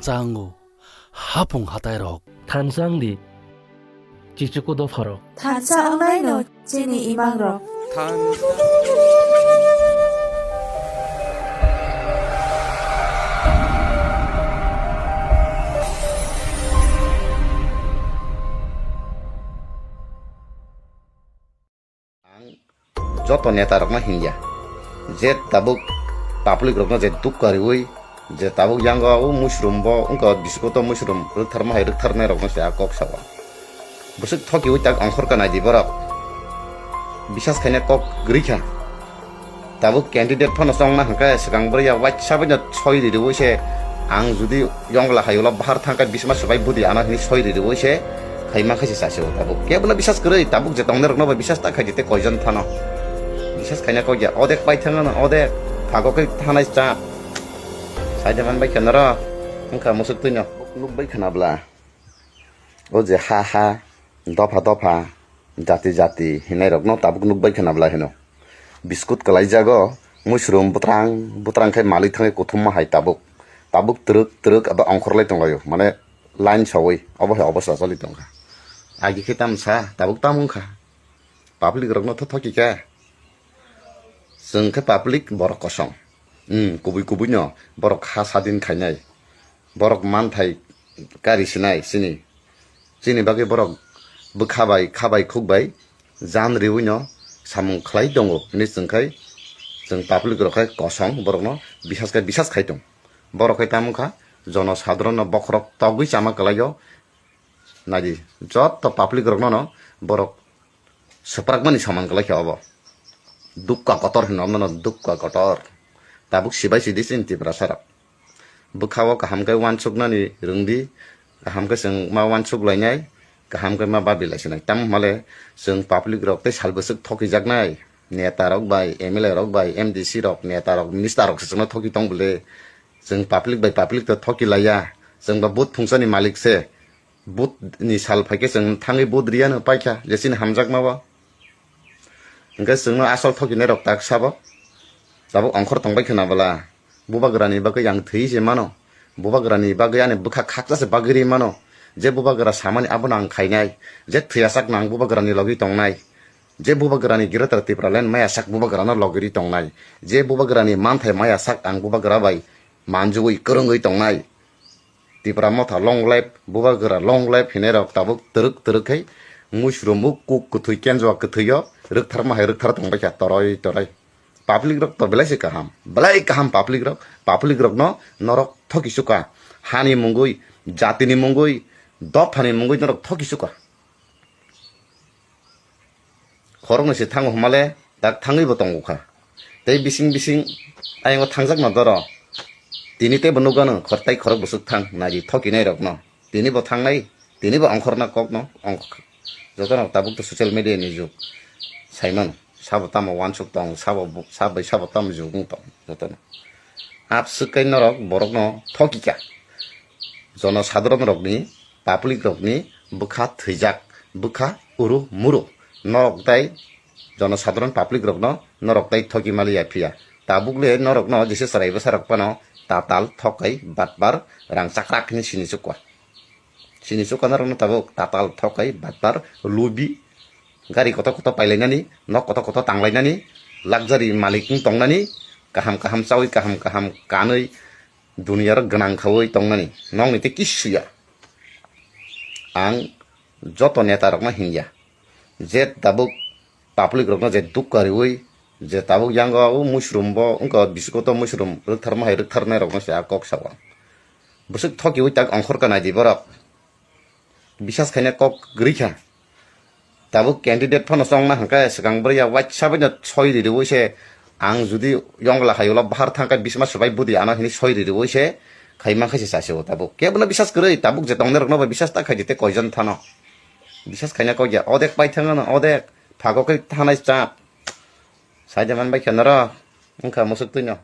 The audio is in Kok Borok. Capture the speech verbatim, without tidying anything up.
Chango, hapung hatairok. Thansa wng di, chichuku dopharok. Thansa wngnaino chini imangrok. Ang joto neta rokno hinya, je tabuk public rokno je dukka riwi, je tabuk yango o mushroom bo wngkha, biskuto mushroom rwktharma hai rwktharnai rokno se a kok sao. Bwswk thokiwi tak ongkhor ka naidi borok, bisas khaina kok kwrwi kha. Tabuk candidate phano chongna hwnkhe swkang bwrwi ya waisa bai no soi ri rwi se, ang judi yongla hai ulo bahar thangkhe bisma swbai budi ano hinwi soi ri rwi se khaima khe se chasi o tabuk. Kebono bisas kwrwi tabuk je tongnai rokno bai bisas ta khaidi tei koijon phano. Bisas khaina kok ya odek pai thangano odek phago khe thanai cha. Saida man bai khe noro wngkha musuk twino nuk bai khna bla. O je ha ha, dopha dopha, jati jati hinai rokno tabuk nuk bai khna bla hino. Biskut kwlai jago, mushroom butrang butrang khe malik thangwi kuthumma hai tabuk. Tabuk twrwk twrwk abo ongkhorlai tonglaio, mane line sawi, obo hai obosta choli tongkha. Agi khe tamsa, tabuk tamo wngkha. Public rokno tho thoki kha. Chwng khe public borok kosong. Hmm, kubui kubui no borok ha sadin khainai. Borok manthai kari sinai chini. Chini bagwi borok bwkha bai, kha bai, khuk bai jan riwi no samung khlai tongo hinwi chwng khai chwng public rok khai kosong borok no bisas khai bisas khai tong. Borok khai tamo kha jono sadharon no bokhorok togwi chama kwlaio. Naidi, joto public rokno no borok swprakmani saman kwlai kha obo. Dukka kotor hino omono dukka kotor. Tabuk sibai sidi chini Tiprasa rok. Bwkha o kaham khe uansuknani rwngdi, kaham khe chwng ma uansuk lainai, kaham khe ma babi laisinai. Tamo hwnmale chwng public rok tei sal bwswk thokijaknai neta rok bai, M L A rok bai, M D C rok, neta rok, minister rok se chwngno thoki tong bwle. Chwng public bai public to thoki laiya. Chwng ba vote phungsa ni malik se. Vote ni sal phaikhe chwng thangwi vote riya no paikha, je chini hamjakma bo. Hwnkhe chwngno asol thokinai rok tak sabo. Tabuk ongkhor tongbai khwna bwla. Bubagrani bagwi ang thwi se mano. Bubagrani bagwi ani bwkha khaksa se bagwi ri mano. Je bubagra samani abono ang khainai. Je thwiyasak no ang bubagrani logwi tongnai. Je bubagrani Greater Tipraland maya sak bubagrano logwi ri tongnai. Je bubagrani manthai maya sak ang bubagra bai manjugwi kwrwngwi tongnai. Tipra motha long life, bubagra long life hinai rok tabuk twrwk twrwk khai mushroom o kuk kwthwi kenjua kwthwi o rwktharma hai rwkthar tongbai kha toroi toroi. Public rok to belai se kaham, belai kaham public rok, public rok no norok thoki suka, hani mungwi, jatini mungwi, dophani mungwi norok thoki suka. Khoroknwi se thango hwnmale tak thangwi bo tongo kha. Tei bising bising ayang o thangjak no doro. Tini tei bo nukgano khortai khorok bwswk thang naidi thokinai rokno. Tini bo thangnai, tini bo ongkhorna kokno ongkha. Jotono tabuk to social media ni jug. Saimano, sabo tamo uansuk tong, sabo bu-, sabo bai sabo tamo jug wng tong jotono. Abswk kai norok borokno thokika. Jono sadharon rokni, public rokni bwkha thwijak, bwkha uru muru. Norok tai jono sadharon public rokno norok tai thoki maliya phiya. Tabuk le norokno jesa chwrai bwsa rok phano tatal, thokai, batbar, rang chakrak hinwi sini chukwa. Sini chukwa norokno tabuk tatal, thokai, batbar, lubi, gari kotor kotor pailainani, nok kotor kotor tanglainani, luxury malik wng tongnani, kaham kaham chawi, kaham kaham kanwi, duniyaro gwnang khawi tongnani, nokni tei kisu ya. Ang joto neta rokno hinya, je tabuk public rokno je dukka riwi, je tabuk yango o mushroom bo wngkha, biskuto mushroom rwktharma hai rwktharnai rokno se a kok sao. Bwswk thokiwi tak ongkhor ka naidi borok. Bisas khaina kok kwrwi kha. Tabuk candidate phano chongna hwnkhe swkang bwrwi ya waisa bai no soi ri rwi se, ang judi yongla hai ulo bahar thangkhe bisma swbai budi ano hinwi soi ri rwi se khaima khe se chasi o tabuk. Kebono bisas kwrwi, tabuk je tongnai rokno bai bisas ta khaidi tei koijon phano. Bisas khaina kok ya, odek pai thangano, odek phago khe thanai cha. Saida man bai khe noro wngkha musuk twino.